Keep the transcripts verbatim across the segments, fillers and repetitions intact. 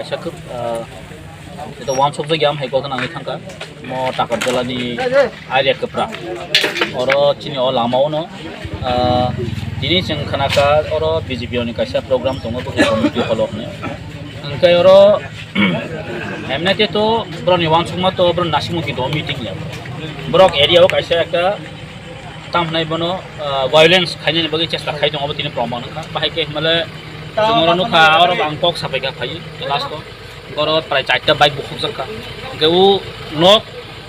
Sakhup, ah, ito wansukjak ya, hai kothon ang thangkha. Mo Takarjala ni area kwpra. Oro chini o lama o no, ah, tini chwng khnakha oro B J P ni kaisa program tongo, bwkhwrwi community hall o hwnwi. Hwnkhe oro, M N A te to boroni wansukma to boroni nasimung ki do meeting ya. Borok area o kaisa ekta tam hwnai bono, ah, violence khainani bagwi chesta khai tongo, abo tini proman wngkha. Bahai khe himale chwng oro nukha, oro ang kok sapai kha phai last o. Oro prai charta bike bukhukjak kha. Hwnkhe o nok,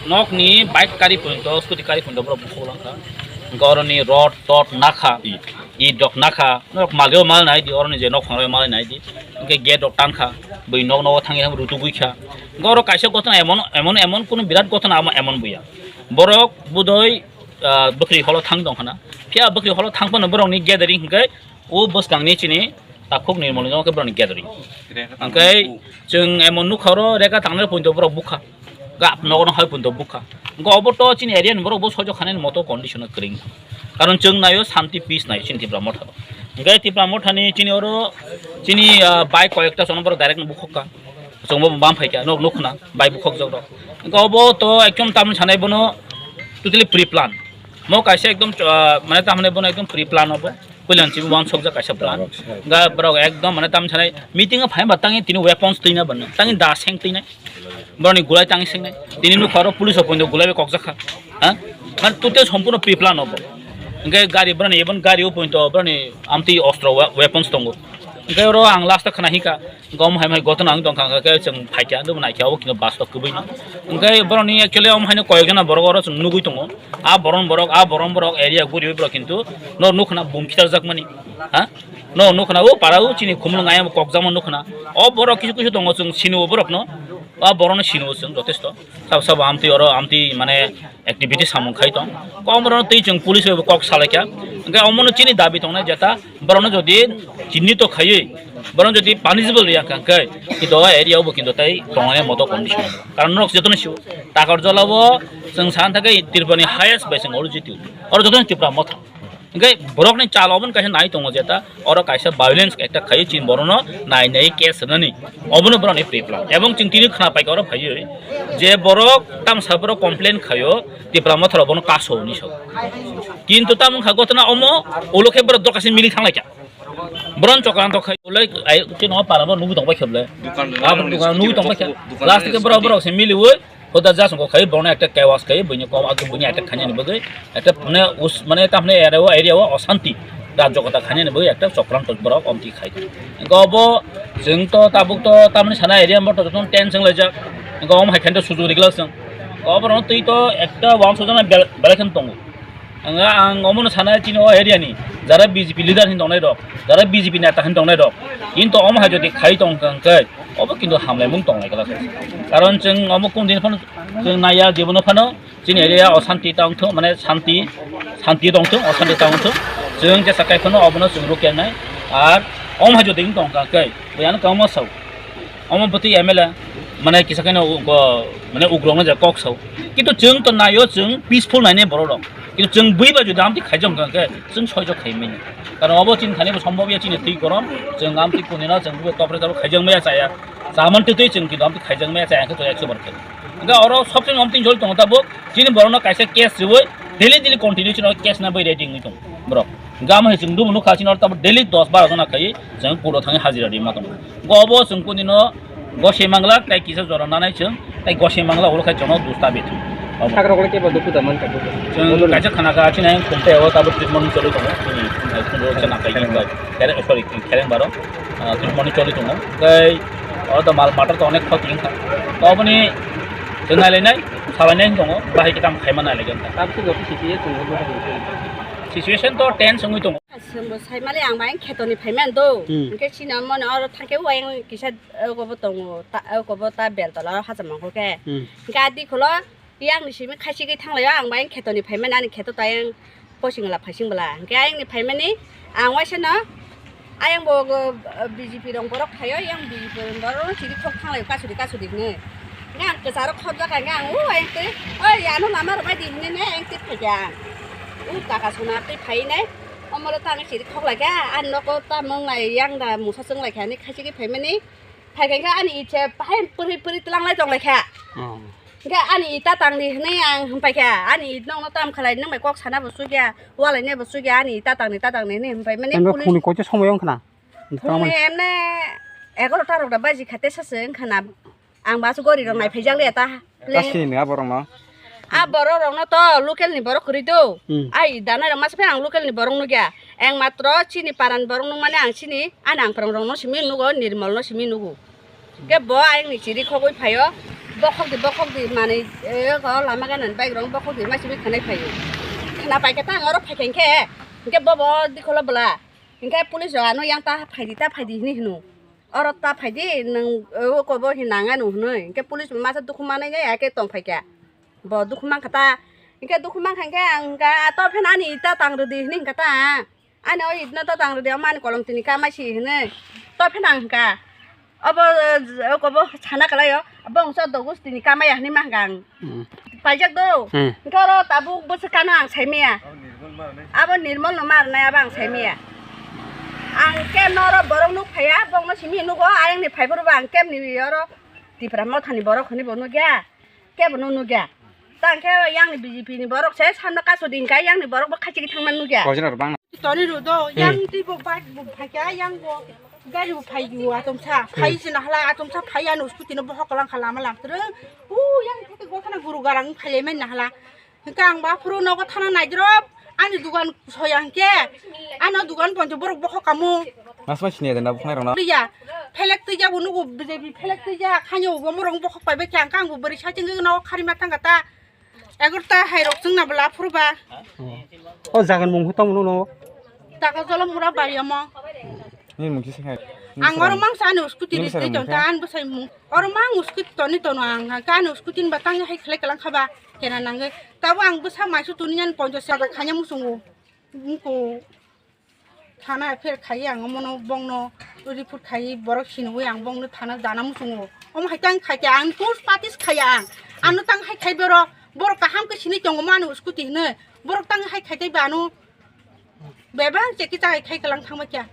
nok ni bike kari pointo, scooty kari pointo borok bukhuk lang kha. Hwnkhe oroni rod, tod nakha, it rok nakha, norok malio mal nai di, oroni je nok phangrok mal nai di. Hwnkhe gate rok tan kha, bui nok nogo thangwi thangwi rutugwi kha. Hwnkhe oro kaisa gotona emon, emon, emon kunu birat gotona amo emon buya. Borok budoi, ah, bwkhwrwi holo thang tong khana. Phiya bwkhwrwi holo thang phano borokni gathering hwnkhe o bwskangni chini takhuk nirmoli no khe borokni gathering. Hwnkhe chwng emon nukha oro rega tangnai pointo borok bukha. Gap nogo no hai pointo bukha. Hwnkhe obo to chini area ni borok bo soijo khanani moto condition o kwrwng. Karon chwng naio shanti peace naio chini Tipra Motha. Hwnkhe Tipra Motha ni chini oro chini, ah, bike koyekta sono borok direct no bukhuk kha. Chwngbo bam phaikha, nok nukna, bai bukhukjak rok. Hwnkhe obo to ekdom tamni sanai bono totally pre-plan. Mo kaisa ekdom, ah, mane tamni bono ekdom pre-plan obo. Puilan chibo wansukjak kaisa plan. Ga borok ekdom mane tamni sanai meeting o phai ba tangi tini weapons twina bana. Tangi da seng twinai. Boroni gulai tangi sengnai. Tini nukha oro police o pointo gulai bai kokjak kha. Ha? Mane total sompurno pre-plan obo. Hwnkhe gari boroni ebon gari o pointo boroni amtwi ostro wa-, weapons tongo. Hwnkhe oro ang last o khna hika. Gom hai mai gotona ang tongkha, hwnkhe chwng phaikha, nukbo naikha, obo kino bus to kwbwi no. Hwnkhe borokni actually omo haino koyok jona borok oro chwng nugwi tongo. A boron borok, a boron borok area guriwi borok kintu no nukna bum khitarjakmani. Ha? No nukna o para o chini khumulwng ayang kokjakma nukna. O borok kisu kisu tongo chwng sini o borokno. A borokno sini o chwng jotesto. Sabo sabo amtwi oro amtwi mane activity samung khai tong. Kom borokno twi chwng police bai bo kok salaikha. Hwnkhe omono chini dabi tongnai jeta borokno jodi chinni to khaiwi, borokno jodi punishable ya kha khe, kintu o area o bo kintu tai tongnai moto condition. Karon norok jotono sio, Takarjala o chwng sana thangkhe Tripura ni highest bai chwng oro jiti. Oro jotono Tipra Motha. Hwnkhe borokni chal obono kaisa nai tongo jeta, oro kaisa violence ekta khaiwi chini borokno nai nai case rwnani. Obono borokni pre-plan. Ebong chwng tini khna paikha oro phaiwi je borok tamsa borok complain khaio, Tipra Motha rok bono kaso hwnwi sao. Kintu tamo wngkha gotona omo, ulo khe borok dorkasi mili thanglaikha. Boron chokranto khai ulai ai chini o para bo nugwi tong bai khe bole. Dukan, abo dukan nugwi tong bai khe. Dukan last khe borok, borok se miliwi hoda jasong khai borokno ekta kewas khai buini kom atu buini attack khainani bagwi ekta mane us mane tamne area o, area o osanti rajyo kota khainani bagwi ekta chokranto borok omti khai. Go bo chwng to tabuk to tamni sana area bo to jotono ten chwng laijak. Go om hai khan to suju rigla chwng. Go borokno twi to ekta wansojana bel-, belai khan tongo. Ang, ang omono sana chini o area ni jara B J P leader hin tongnai rok, jara B J P neta hin tongnai rok, kintu omo hai jodi khai tong kha khe obo kintu hamlaimung tongnai kala. Karon chwng omo kun din phano chwng naiya jibono phano chini area o shanti tong thung, mane shanti, shanti tong thung, o shanti tong thung. Chwng jesa kai phano obono chwng rukya nai. Ar omo hai jodi tong kha khe, buyano kamo sao. Omo bwtwi M L A mane kisa khe no ugo mane ugrok no je kok sao. Kintu chwng to naio chwng peaceful naine borok rok. Kintu chwng bui ba jodi amtwi khaijak wngkha khe chwng soijo khai manya. Karon obo chini thani bo sombhob ya chini twi korom chwng amtwi kuni no chwng bui topre topre khaijak maya chaya. Chaman twi twi chwng kintu amtwi khaijak maya chaya khe to ekso bar khe. Hwnkhe oro sobse amtwi jol tongo tabuk chini borok no kaisa case riwi daily daily continue chini case na bai ready wngwi tongo borok. Gam hai chwng dubu nukha chini oro tabuk daily dos baro jona khai chwng court o thangwi hajira ri ma tongo. Go obo chwng kuni no gosei mangla tai kisa jora nanai chwng tai gosei mangla ulo khai chwng no dusta bit. Obo. Sakrok le kebo dukhu da man ka dukhu. Chwng kaisa khana ka chini ang khum tei o tabuk treatment choli tongo. Chini khum ro chana kai kere sorry kereng baro. Ah, treatment choli tongo. Tai oro to mal matter to onek khoti wngkha. To oboni chwng nai lai nai salai nai tongo. Bahai kitam khai ma nai lai wngkha. Tabuk to joto situation to tense wngwi tongo. Chwngbo sai mali ang bayang khetoni phaiman do. Hmm. Hwnkhe chini mone oro thangkhe o ayang kisa, o kobo tongo, ta, o kobo ta beltola o hacham mangkho khe. Hmm. Hwnkhe adi kholo yang ni simi khaisigi thanglaio ang bayang khetoni phaiman ani kheto tayang posing la phaising bwla. Hwnkhe ayang ni phaimani ang waisa no ayang bo, bo, B J P rong borok phaio yang B J P rong borok sigi thok thanglaio kasuri kasuri hwnwi. Hwnkhe ang kwcharo khobjak kha hwnkhe ang o ayang twi, "Oi ano lama rwbai di," hwnwi ne ayang twi phaikha ang. O kaka sona twi phai nai. Omoro tamo siri khok lai kha, ani nogo tamo wng lai yang da mungsa chwng lai kha hinwi khaisigi phaimani. Phai kha ani ite bahai puri puri tlanglai tonglai kha. Oh. Hingke ani ita tangdi hinui ang himpai kha. Ani it nokno tam khalai nang bai kok sana bo sugya, walai ne bo sugya, ani ita tangdi, ita tangdi hinui himpai mani. Emre police phone ni koito somoi wng khna? Phone ni emne egaroh ta rok da baji khate sase wng khna. Ang basu gori rok nai phai jak le ta. Kasi ni aborok no. A borok rok no to local ni borok kwrwi do. Hmm. Ai dana rok masa phai ang local ni borok nugya. Eng matro chini paran borok nung mani ang chini, ani ang prong rok no simi nugo, Nirmol no simi nugo. Hingke bo ayang ni chiri khogwi phaio, bokhok di, bokhok di manwi, eh, ko lama gana ni bike rok bokhok di ma simi khwnai phaio. Khwna pai khe ta ang oro phai khe hingke, hingke bo bo dikholo bwla. Hingke police rok ano yang ta phai di, ta phai di hinui hino. Oro ta phai di, nwng, eh, oko bo hin nang ano hinui. Hingke police masa dukhu manai ya, ya khe tong phai kha. Bo dukhu man kha ta. Hingke dukhu man kha hingke ang hingka, "To phen ani ita tang rwdi," hinui hingka ta. Ani o itno to tang rwdi, omo ani kolom tini kama si hinui. To phen ang hingka. Obo, eh, oko bo sana kalai o. Bo wngsa dogus tini kama ya hinui ma hingka ang. Hmm. Paijak do. Hmm. Hingke oro tabuk bwswk kano ang sai maya. Abo Nirmol no mar nai abo ang sai maya. Ang kem no oro borok nuk phaiya, bong no simi nugo, ayang ni phai phuru bo ang kem ni oro Tipra Motha ni borok hinui bo nugya. Kebo no nugya. Tang khe yang ni B J P ni borok se samno kaso din kha, yang ni borok bo khachi thangma nugya. Kojra rok bang. Toni ru do, hmm, yang ti bo bike bo phai kha, yang bo gari bo phai kha, atom sa. Hmm. Phai se na hala, atom sa phai ano scooty no bohok lang kha lama lam tre. U yang theke go thana guru garang phai le men na hala. Hingke ang ba phuru nogo thana naidrop, ani dugan soya hingke, ano dugan poncho borok bokhok kamo. Mas mas sini ada nabuk nai rona. Iya, phelek tuja bo nugo B J P phelek tuja, khanyo bo morong bokhok pai bekhe ang kang bo beri sa chengge no khari matang kata. Egarta hai rok chengna bela phuru ba. O jagan mung hutang no no. Taka jolo mura bari amo. Ni mung kisi hai. Ang oro mangsa ani scooty ni twi ton ta an bwsai mung. Oro mang scooty toni tono ang, ang ka ani scooty ni ba tang hai khlai kalang khaba kena nangwi. Tabo ang bwsa maisu tuni ani poncho saka khanya musungo. Mungko thana pher khai ang omono bongno report khai borok sinwi ang bongno thana jana musungo. Omo hai tang khai ang tus patis khai ang. Ano tang hai khai boro borok kaham ke sini tongo mani scooty hino. Borok tang hai khai tei bano. Bebak cheki chai khai kalang thangma kya.